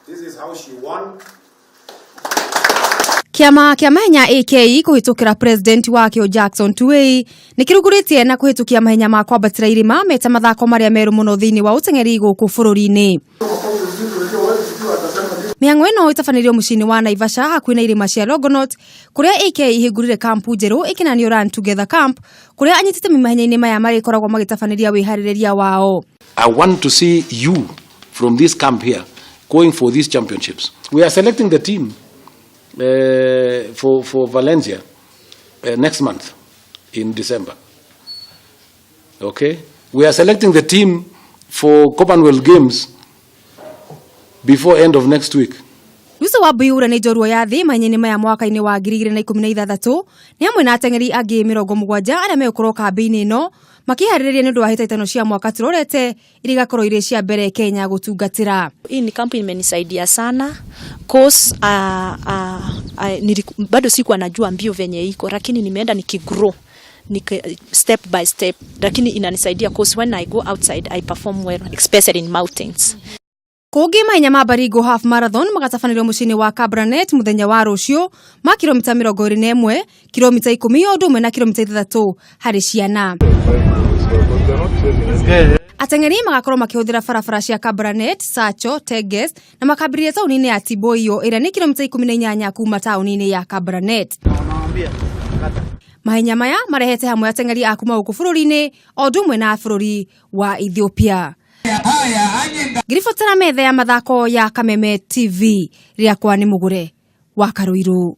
This is how she won. Kĩama kĩa mahenya AK kũhĩtũkĩra president wakĩo Jackson Tuwei nĩ kĩrugũrĩtie na kũhĩtũkia mahenya ma kwambatĩra irĩma meta mathako marĩa merũ mũno thĩinĩ wa ũteng'eri gũkũ bũrũri-inĩ. Mĩhang'o ĩno ĩtabanĩrio mũciĩ-inĩ wa Naivasha hakuhĩ na irĩma cia Longonot kũrĩa AK ihingũrire kampu njerũ ĩkĩnanio Run Together Camp kũrĩa anyiti itemi mahenya-inĩ maya marĩkoragwo magĩtabanĩria wĩharĩrĩria wao. I want to see you from this camp here going for these championships. We are selecting the team for Valencia next month in December. Okay? We are selecting the team for Commonwealth Games before end of next week. Lucy Wambui ũrĩa nĩ njorua ya thĩ mahenya-inĩ maya mwaka-inĩ wa 2016 nĩ hamwe na ateng'eri angĩ 70 arĩa megũkorwo kambĩ-inĩ ĩno makĩharĩrĩria nĩ ũndũ wa hĩtahĩtano cia mwaka tũrorete iria igakorwo irĩ cia mbere Kenya gũtungatĩra. Hii ni kampu imenisaidia sana cause bado sikuwa najua mbio venye iko, lakini nimeenda nikigrow step by step, lakini inanisaidia cause when I go outside I perform well, especially in mountains. Kũngĩ mahenya ma Baringo Half Marathon magatabanĩrio mũciĩ-inĩ wa Kabarnet mũthenya wa rũciũ ma kilomita 21, kilomita 10 o ũndũ ũmwe na kilomita 6 harĩ ciana. Ateng'eri magakorwo makĩhũthĩra barabara cia Kabarnet, Sacho, Teges na makambĩrĩria taũni-inĩ ya Tiboio ĩrĩa nĩ kilomita 18 kuma taũni-inĩ ya Kabarnet. Mahenya maya marehete hamwe ateng'eri a kuma gũkũ bũrũri-inĩ o ũndũ ũmwe na bũrũri wa Ethiopia. Ngĩribotera metha ya mathako ya Kameme TV, rĩakwa nĩ Mũgũre wa Karũirũ.